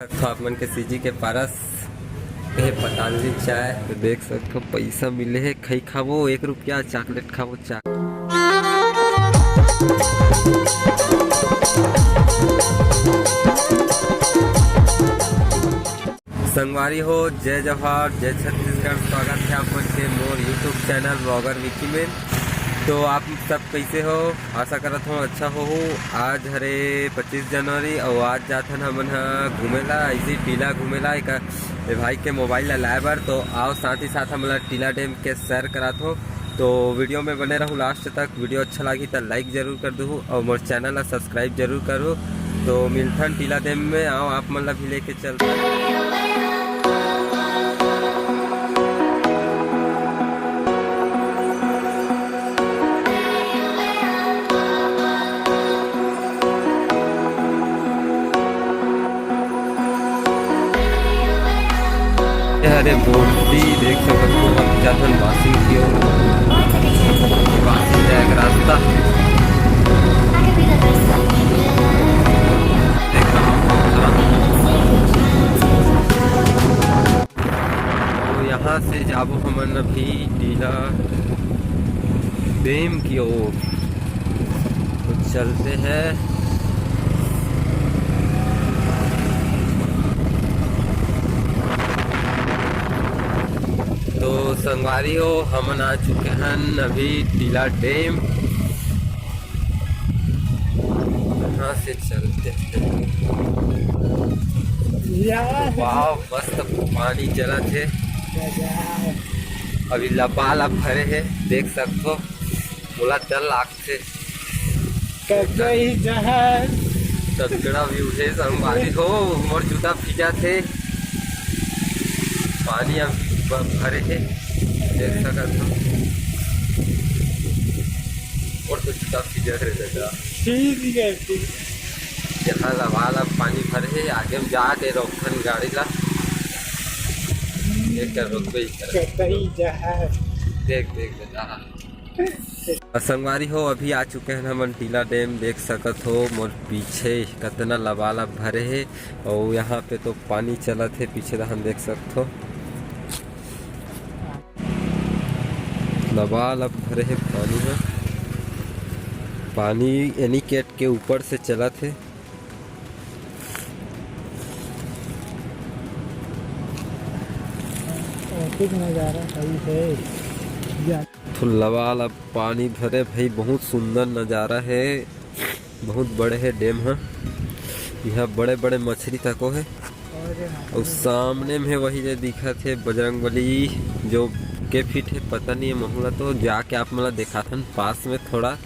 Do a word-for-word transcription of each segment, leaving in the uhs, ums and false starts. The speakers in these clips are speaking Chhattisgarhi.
तो आप मन के सीजी के पारस, ये पतंजलि चाय। तो देख सकथो, पैसा मिले हे, खई खाबो एक रुपया, चॉकलेट खाबो, चॉक- संगवारी हो, जय जोहार, जय छत्तीसगढ़। स्वागत है आप मन के मोर YouTube चैनल ब्लॉगर विकी में। तो आप सब कैसे हो? आशा करत हो अच्छा हो। आज हरे पच्चीस जनवरी अउ आज जाथन हमन ह घूमे ला, ऐसे ही टीला घूमे ला, एक ए भाई के मोबाइल ला लाए बर। तो आओ साथ ही साथ हमन ला टीला डैम के सैर करात हो। तो वीडियो में बने रहू लास्ट तक। वीडियो अच्छा लागही त लाइक जरूर कर दू अउ मोर चैनल ला सब्सक्राइब जरूर करू। तो मिलथन टीला डैम में, आओ आप मन ला भी लेके चलथन। ये हरे बोर्डी देख सकत हो, अब जाथन बासिंग की ओर। बासिंग जाए के रास्ता। देख सकत हो, बहुत सारा तो यहाँ से जाबो हमन अभी टीला डैम की ओर। तो चलते हैं। तो संगवारी हो, हमन आ चुके हैं अभी टीला डैम। यहाँ से चलते हैं। वाह, मस्त पानी चलत हे। अभी लबालब भरे हे, देख सकथो। मोला डर लागथे। कतई जहाज। तगड़ा व्यू हे संगवारी हो, मोर जूता भीजाथे। पानी अब ब-, भरे हे, देख सकत हो। मोर तो जूता भीजत हे दादा। ठीक हे, ठीक। यहाँ लबालब पानी भरे हे, आगे में जाके रोकथन गाड़ी ला। एक रोकबे ही करत। कतई जहाज। देख, देख दादा। अउ संगवारी हो, अभी आ चुके हैं हमन टीला डैम। देख सकत हो मोर पीछे कतना लबालब भरे हे, अउ यहाँ पे तो पानी चलत हे पीछे डहन, देख सकत हो लबालब भरे हे पानी ह। पानी एनी गेट के ऊपर से चलत हे। प्राकृतिक नजारा सही हे। या तो लबालब पानी भरे भाई, बहुत सुंदर नजारा हे, बहुत बड़े हे डैम ह। यहाँ बड़े-बड़े मछली तको हे। अउ सामने में वही जे दिखत हे बजरंगबली, जो के फिट हे पता नहीं हे, महू ला तो जाके आप मन ला देखाथन, पास में थोड़ा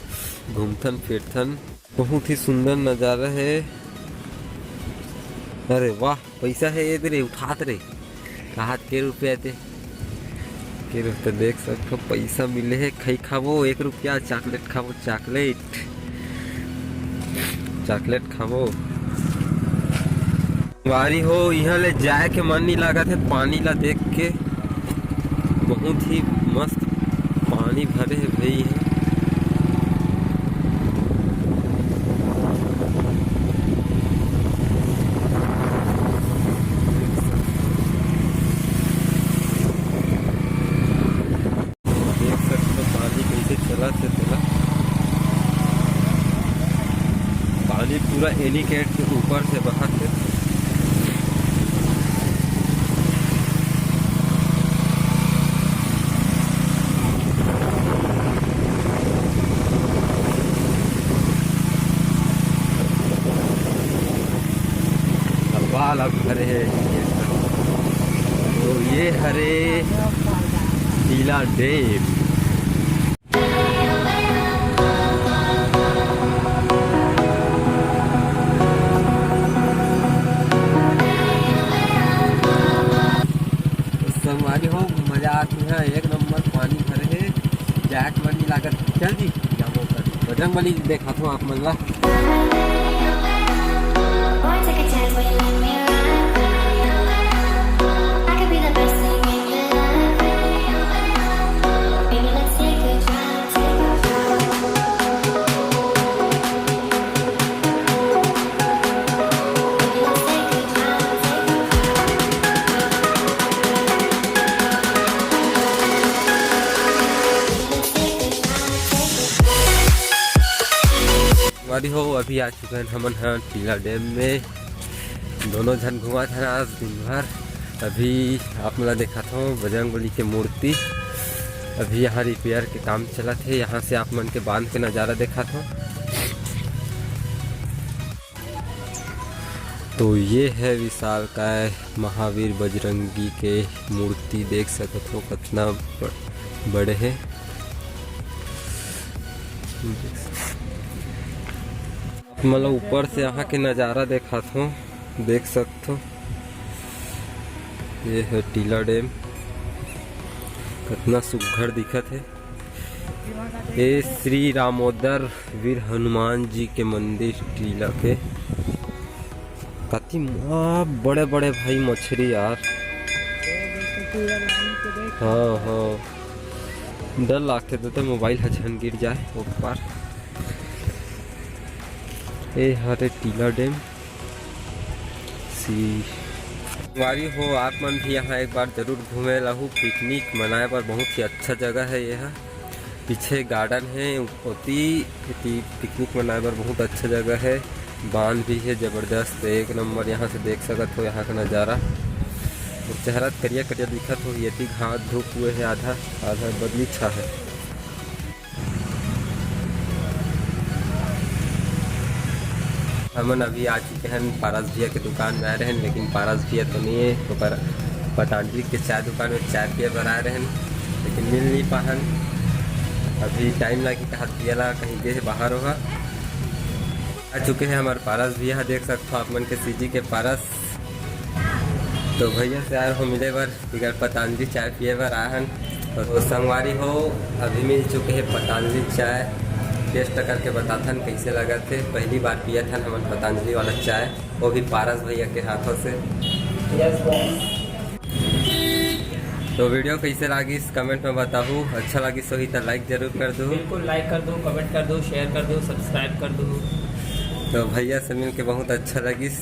घूमथन फिरथन। बहुत ही सुंदर नजारा हे। अरे वाह, पैसा हे ये दे रे, उठात रे। कहात के रुपया ते? के रुपया देख सकथो, पैसा मिले हे, खई खाबो, एक रुपया चॉकलेट खाबो, चॉकलेट। चॉकलेट खाबो। संगवारी हो, इहाँ ले जाए के मन नहीं लागत हे, पानी ला देख के। बहुत ही मस्त पानी भरे हे भाई इहाँ। देख सकते हो पानी कैसे चलत हे तेला। पानी पूरा एनी गेट के ऊपर से बहत हे। लबालब भरे हे। तो ये हरे टीला डैम। संगवारी हो, मजा आत हे, एक नंबर पानी भरे हे, जाए के मन नहीं लागत। चल जी, जाबो कर। बजरंगबली देखाथों आप मन ला। हो, अभी आ चुके हैं हमन ह टीला डैम में। दोनों झन घुमात हन आज दिन भर। अभी आप मन ला देखात हो बजरंग बली के मूर्ति। अभी यहाँ रिपेयर के काम चलत हे। यहाँ से आप मन के बांध के नजारा देखात हो। तो ये है विशालकाय महावीर बजरंगी के मूर्ति, देख सकत हो कितना ब-, बड़े है। मतलब ऊपर से यहाँ के नजारा देखात हो, देख सकत हो। ये है टीला डैम, कितना सुघर दिखत है। ये श्री रामोदर वीर हनुमान जी के मंदिर टीला के। कति म-, आ, बड़े बड़े भाई मछरी यार। हाँ, हाँ, डर लागथे तो, तो मोबाइल ह झन गिर जाए ऊपर। ए हरे टीला डैम। सी संगवारी हो, आप मन भी यहाँ एक बार जरूर घूमे ला आहू। पिकनिक मनाए बर बहुत ही अच्छा जगह है ये ह। पीछे गार्डन है, ओती, एती पिकनिक मनाए बर बहुत अच्छा जगह है। बांध भी है जबरदस्त, एक नंबर। यहाँ से देख सकत हो यहाँ का नजारा। चेहरा करिया करिया दिखत हो, एती घास धूप हुए है, आधा आधा बदली छा है। हमन अभी आ चुके हैं पारस भैया के दुकान में आए रहन, लेकिन पारस भैया तो नहीं है, तो पर पतंजलि के चाय दुकान में चाय पिए बर आए रहन, लेकिन मिल नहीं पाहन। अभी टाइम लागी कहा भैया ला, कहीं गए बाहर होगा। आ चुके हैं हमारे पारस भैया, देख सकते हो आप मन के सीजी के पारस। तो भैया से आए हो मिले बर, इधर पतंजलि चाय पिए बर आए हन। तो संगवारी हो, अभी मिल चुके हैं पतंजलि चाय, टेस्ट करके बताथन कैसे लगत हे। पहली बार पियत हन हमन पतंजलि वाला चाय, वो भी पारस भैया के हाथों से। Yes boss. तो वीडियो कैसे लागिस कमेंट में बताहू, अच्छा लागिस होही तो लाइक जरूर कर दू। बिल्कुल लाइक कर दू, कमेंट कर दू, शेयर कर दू, सब्सक्राइब कर दू। तो भैया से मिलके बहुत अच्छा लगिस।